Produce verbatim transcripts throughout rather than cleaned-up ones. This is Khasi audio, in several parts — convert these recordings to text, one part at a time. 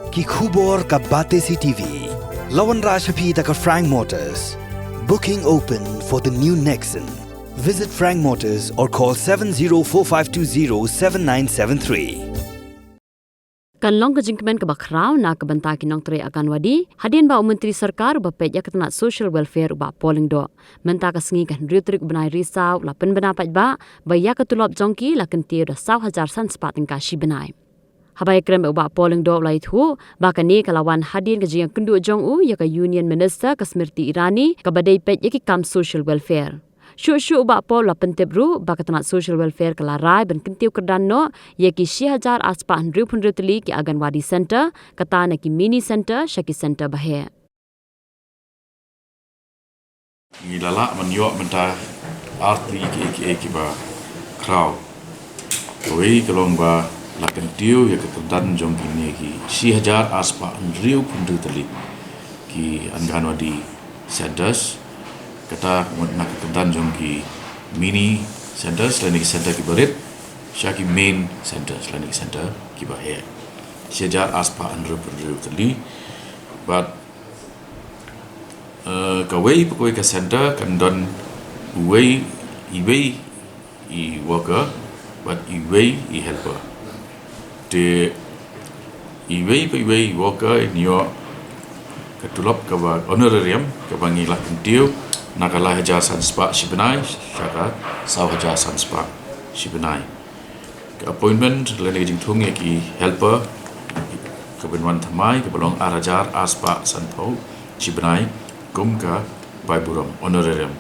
Ki khubor ka Batesi T V. La wanrah sha phi da ka Frank Motors. Booking open for the new Nexon. Visit Frank Motors or call seven zero four five two zero seven nine seven three. Kan long ka jingkmen kaba khraw na ka bynta ki nongtrei Anganwadi hadien ba u Myntri Sorkar uba peit ïa ka tnat Social Welfare u Bah Paul Lyngdoh. Mynta ka sngi ka hynriew tarik u bnai Risaw la pynbna paidbah ba ïa ka tulop jong ki la kyntiew da saw hajar san spah tyngka shi bnai. Haba ïakren bad u Bah Paul Lyngdoh u la ïathuh ba kane ka la wan hadien ka jingïakynduh jong u ïa ka Union Minister ka Smriti Irani kaba dei peit ïa ki kam Social Welfare. Shuh shuh u Bah Paul u la pyntip ruh ba ka tnat Social Welfare ka la rai ban kyntiew kyrdan noh ïa ki shi hajar ar spah hynriew phew hynriew tylli ki Anganwadi Centre, kata na ki Mini Centre sha ki Centre baheh. Ngi la lah ban ïoh mynta ar tylli kiei kiei kiba khraw. Kawei ka long ba la kyntiew ïa ka kyrdan jong kine ki shi hajar ar spah hynriew phew hynriew tylli ki Anganwadi Centres. Kata na ka kyrdan jong ki Mini Centres lane ki Centre kiba rit sha ki Main Centres lane ki Centre kiba heh. Shi hajar ar spah hynriew phew hynriew tylli. Bad eh, kawei pa kawei ka centre kan don uwei, iwei i worker bad iwei i helper. Te iwei pa iwei i worker in ïoh ka tulop kaba honorarium kaba ngi la kyntiew na ka lai hajar san spah shi bnai sha ka saw hajar san spah shi bnai. Ka appointment lane ka jingthung ïa ki helper ka ban wan thymmai kaba long ar hajar ar spah san phew shi bnai kum ka bai burom, honorarium.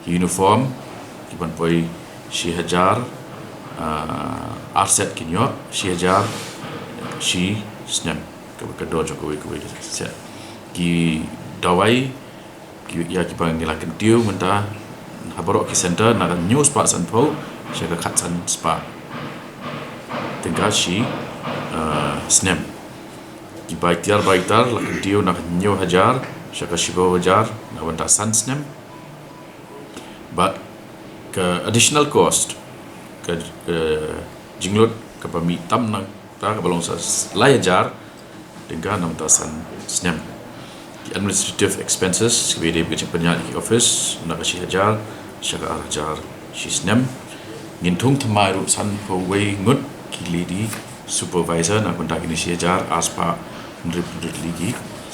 Ki uniform ki ban poi shi hajar, ah, ar set kin ïoh, shi hajar shi snem ka, ka dor jong kawei kawei ka set. Ki dawai ki, ïa kiba ngi la kyntiew mynta ha baroh ki centre na ka hynñiew spah san phew sha ka khat san spah tyngka shi, eh, snem. Ki bai tiar bai tar la kyntiew na ka hynñiew hajar sha ka shiphew hajar na ka bynta san snem. Bad ka additional cost, ka, ka jinglut kaba mih tam na kata kaba long sa lai hajar tyngka na ka bynta san snem. Ki administrative expenses kiba ïadei bad ka jingpynïaid ki office na ka shi hajar sha ka ar hajar shi snem. Ngin thung thymmai ruh san phew wei ngut ki lady supervisor na ka bynta kine shi hajar ar spah hynriew phew hynriew tylli ki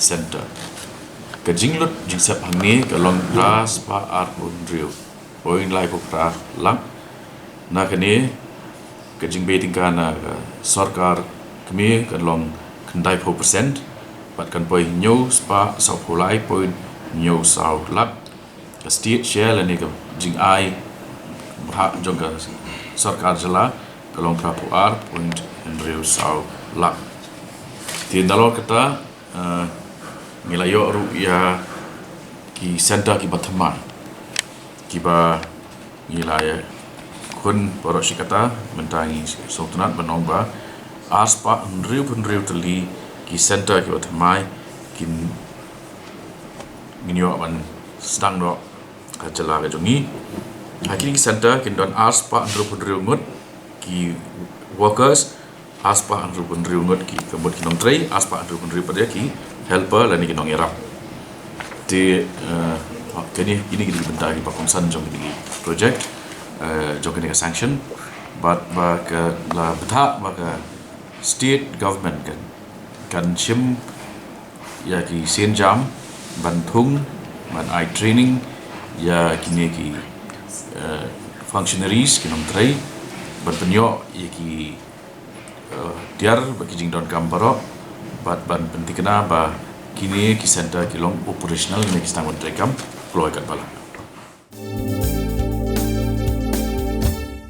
centre. Ka jinglut jingsep hangne ka long phra spah ar phew hynriew point lai phew phra lak. Na kane ka jingbei tyngka na ka sorkar kmie ka long khyndai phew percent bad kan poi hynñiew spah saw phew lai point hynñiew saw lak. Ka state share lane ka jingai bhah jong ka sorkar jylla ka long phra phew ar point hynriew saw lak. Te nalor kata, eh, ngi la ïoh ruh ïa ki centre kiba thymmai kiba ngi la ïakhun baroh shi katta. Mynta ngi sngewtynnat ban ong ba ar spah hynriew phew hynriew tylli ki centre kiba thymmai kin, ngin ïoh ban sdang noh ha jylla ka jong ngi. Ha kine ki centre kin don ar spah hynriew phew hynriew ngut ki workers, ar spah hynriew phew hynriew ngut ki, ka mut ki nongtrei, ar spah hynriew phew hynriew pat ki helper lane ki nongïarap. Te, eh, kine, kine ki dei ki bynta kiba kongsan jong kine ki project, eh, jong kine ka sanction. Bad ba ka la bthah ba ka state government kan, kan shim ïa ki sienjam ban thung, ban ai training ïa kine ki, eh, functionaries, ki nongtrei, ban pynïoh ïa ki, eh, tiar bad ki jingdonkam baroh, bad ban pynthikna ba kine ki centre ki long operational ne ki sdang ban treikam kloi katba lah.